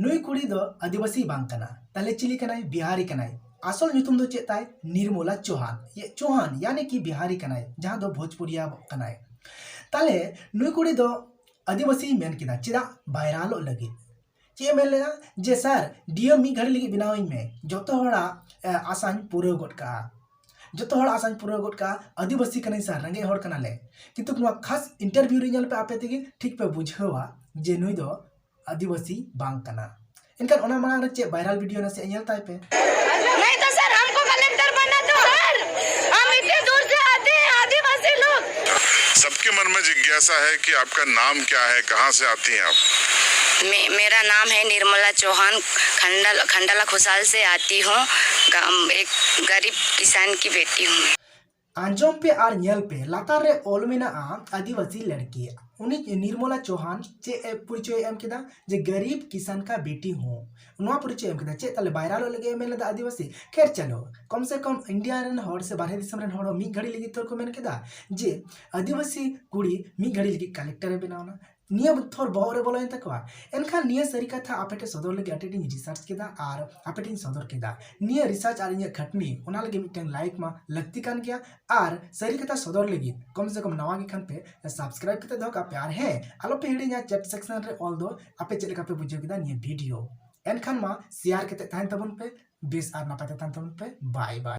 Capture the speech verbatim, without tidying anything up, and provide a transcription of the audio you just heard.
ᱱᱩᱭ ᱠᱩᱲᱤ ᱫᱚ ᱟᱹᱫᱤᱵᱟᱹᱥᱤ ᱵᱟᱝ ᱠᱟᱱᱟ, ᱛᱟᱦᱞᱮ ᱪᱤᱞᱤ ᱠᱟᱱᱟᱭ? ᱵᱤᱦᱟᱨᱤ ᱠᱟᱱᱟᱭ᱾ ᱟᱥᱚᱞ ᱧᱩᱛᱩᱢ ᱫᱚ ᱪᱮᱫ ᱛᱟᱭ? ᱱᱤᱨᱢᱚᱞᱟ ᱪᱳᱦᱟᱱ᱾ ᱭᱮ ᱪᱳᱦᱟᱱ ᱭᱟᱱᱤ ᱠᱤ ᱵᱤᱦᱟᱨᱤ ᱠᱟᱱᱟᱭ, ᱡᱟᱦᱟᱸ ᱫᱚ ᱵᱷᱳᱡᱽᱯᱩᱨᱤᱭᱟ ᱠᱟᱱᱟᱭ᱾ ᱛᱟᱦᱞᱮ ᱱᱩᱭ ᱠᱩᱲᱤ ᱫᱚ ᱟᱹᱫᱤᱵᱟᱹᱥᱤ ᱢᱮᱱ ᱠᱮᱫᱟ, ᱪᱮᱫᱟᱜ? ᱵᱷᱟᱭᱨᱟᱞᱚᱜ ᱞᱟᱹᱜᱤᱫ᱾ ᱪᱮᱫ ᱮ ᱢᱮᱱ ᱞᱮᱫᱟ? ᱡᱮ, "ᱥᱟᱨ, ᱰᱤᱭᱮ ᱢᱤᱫ ᱜᱷᱟᱹᱲᱤ ᱞᱟᱹᱜᱤᱫ ᱵᱮᱱᱟᱣ ᱟᱹᱧ ᱢᱮ, ᱡᱚᱛᱚ ᱦᱚᱲᱟᱜ ᱮ, ᱟᱥᱟᱧ ᱯᱩᱨᱟᱹᱣ ᱜᱚᱫ ᱠᱟᱜᱼᱟ, ᱡᱚᱛᱚ ᱦᱚᱲᱟᱜ ᱟᱥᱟᱧ ᱯᱩᱨᱟᱹᱣ ᱜᱚᱫ ᱠᱟᱜᱼᱟ, ᱟᱹᱫᱤᱵᱟᱹᱥᱤ ᱠᱟᱹᱱᱟᱹᱧ ᱥᱟᱨ, ᱨᱮᱸᱜᱮᱡ ᱦᱚᱲ ᱠᱟᱱᱟᱞᱮ᱾" ᱠᱤᱱᱛᱩ ᱱᱚᱣᱟ ᱠᱷᱟᱥ ᱤᱱᱴᱟᱨᱵᱷᱤᱭᱩ ᱨᱮ ᱧᱮᱞ ᱯᱮ, ᱟᱯᱮ ᱛᱮᱜᱮ ᱴᱷᱤᱠ ᱯᱮ ᱵᱩᱡᱷᱟᱹᱣᱟ ᱡᱮ ᱱᱩᱭ ᱫᱚ ᱟᱹᱫᱤᱵᱟᱹᱥᱤ ᱵᱟᱝ ᱠᱟᱱᱟ᱾ ᱮᱱᱠᱷᱟᱱ ᱚᱱᱟ ᱢᱟᱲᱟᱝ ᱨᱮ ᱪᱮᱫ ᱵᱷᱟᱭᱨᱟᱞ ᱵᱷᱤᱰᱤᱭᱳ ᱱᱟᱥᱮᱭᱟᱜ ᱧᱮᱞ ᱛᱟᱭ ᱯᱮ᱾ नहीं तो सर, हमको कलेक्टर बनना तो सर, हम इतने दूर से आते हैं, आदिवासी लोग। सबके मन में जिज्ञासा है कि आपका नाम क्या है, कहाँ से आती हैं आप? मे, मेरा नाम है निर्मला चौहान। खंडल खंडाला खुसाल से आती हूँ। ग- एक गरीब किसान की बेटी हूँ। ᱟᱸᱡᱚᱢ ᱯᱮ ᱟᱨ ᱧᱮᱞ ᱯᱮ, ᱞᱟᱛᱟᱨ ᱨᱮ ᱚᱞ ᱢᱮᱱᱟᱜᱼᱟ ᱟᱹᱫᱤᱵᱟᱹᱥᱤ ᱞᱟᱹᱲᱠᱤ᱾ ᱩᱱᱤ ᱱᱤᱨᱢᱚᱞᱟ ᱪᱳᱦᱟᱱ ᱪᱮᱫ ᱮ ᱯᱚᱨᱤᱪᱚᱭ ᱮ ᱮᱢ ᱠᱮᱫᱟ? ᱡᱮ ᱜᱟᱨᱤᱵ ᱠᱤᱥᱟᱱ ᱠᱟ ᱵᱮᱴᱤ ᱦᱩᱸ, ᱱᱚᱣᱟ ᱯᱚᱨᱤᱪᱚᱭ ᱮᱢ ᱠᱮᱫᱟ᱾ ᱪᱮᱫ ᱛᱟᱦᱞᱮ ᱵᱷᱟᱭᱨᱟᱞᱚᱜ ᱞᱟᱹᱜᱤᱫ ᱮ ᱢᱮᱱ ᱞᱮᱫᱟ ᱟᱹᱫᱤᱵᱟᱹᱥᱤ? ᱠᱷᱮᱨ ᱪᱟᱞᱳ, ᱠᱚᱢ ᱥᱮ ᱠᱚᱢ ᱤᱱᱰᱤᱭᱟ ᱨᱮᱱ ᱦᱚᱲ ᱥᱮ ᱵᱟᱨᱦᱮ ᱫᱤᱥᱚᱢ ᱨᱮᱱ ᱦᱚᱲ ᱦᱚᱸ ᱢᱤᱫ ᱜᱷᱟᱹᱲᱤ ᱞᱟᱹᱜᱤᱫ ᱛᱚᱨᱠᱚ ᱢᱮᱱ ᱠᱮᱫᱟ ᱡᱮ ᱟᱹᱫᱤᱵᱟᱹᱥᱤ ᱠᱩᱲᱤ ᱢᱤᱫ ᱜᱷᱟᱹᱲᱤ ᱞᱟᱹᱜᱤᱫ ᱠᱟᱞᱮᱠᱴᱚᱨ ᱮ ᱵᱮᱱᱟᱣ ᱮᱱᱟ᱾ ᱱᱤᱭᱟᱹ ᱛᱷᱚᱨ ᱵᱚᱦᱚᱜ ᱨᱮ ᱵᱚᱞᱚᱭᱮᱱ ᱛᱟᱠᱚᱣᱟ᱾ ᱮᱱᱠᱷᱟᱱ ᱱᱤᱭᱟᱹ ᱥᱟᱹᱨᱤ ᱠᱟᱛᱷᱟ ᱟᱯᱮ ᱴᱷᱮᱱ ᱥᱚᱫᱚᱨ ᱞᱟᱹᱜᱤᱫ ᱟᱹᱰᱤ ᱟᱹᱰᱤᱧ ᱨᱤᱥᱟᱨᱪ ᱠᱮᱫᱟ ᱟᱨ ᱟᱯᱮ ᱴᱷᱮᱱ ᱥᱚᱫᱚᱨ ᱠᱮᱫᱟ᱾ ᱱᱤᱭᱟᱹ ᱨᱤᱥᱟᱨᱪ ᱟᱨ ᱤᱧᱟᱹᱜ ᱠᱷᱟᱹᱴᱱᱤ, ᱚᱱᱟ ᱞᱟᱹᱜᱤᱫ ᱢᱤᱫᱴᱟᱝ ᱞᱟᱭᱤᱠ ᱢᱟ ᱞᱟᱹᱠᱛᱤ ᱠᱟᱱ ᱜᱮᱭᱟ᱾ ᱟᱨ ᱥᱟᱹᱨᱤ ᱠᱟᱛᱷᱟ ᱥᱚᱫᱚᱨ ᱞᱟᱹᱜᱤᱫ ᱠᱚᱢ ᱥᱮ ᱠᱚᱢ ᱱᱟᱣᱟ ᱜᱮ ᱠᱷᱟᱱ ᱯᱮ ᱥᱟᱵᱥᱠᱨᱟᱭᱤᱵ ᱠᱟᱛᱮ ᱫᱚᱦᱚ ᱠᱟᱜ ᱯᱮ᱾ ᱟᱨ ᱦᱮᱸ, ᱟᱞᱚᱯᱮ ᱦᱤᱲᱤᱧᱟ ᱪᱮᱴ ᱥᱮᱠᱥᱚᱱ ᱨᱮ ᱚᱞ ᱫᱚ ᱟᱯᱮ ᱪᱮᱫ ᱞᱮᱠᱟ ᱯᱮ ᱵᱩᱡᱷᱟᱹᱣ ᱠᱮᱫᱟ ᱱᱤᱭᱟᱹ ᱵᱷᱤᱰᱤᱭᱳ᱾ ᱮᱱᱠᱷᱟᱱ ᱢᱟ ᱥᱮᱭᱟᱨ ᱠᱟᱛᱮ ᱛᱟᱦᱮᱱ ᱛᱟᱵᱚᱱ ᱯᱮ, ᱵᱮᱥ ᱟᱨ ᱱᱟᱯᱟᱭ ᱛᱮ ᱛᱟᱦᱮᱱ ᱛᱟᱵᱚᱱ ᱯᱮ᱾ ᱵᱟᱭ ᱵᱟᱭ᱾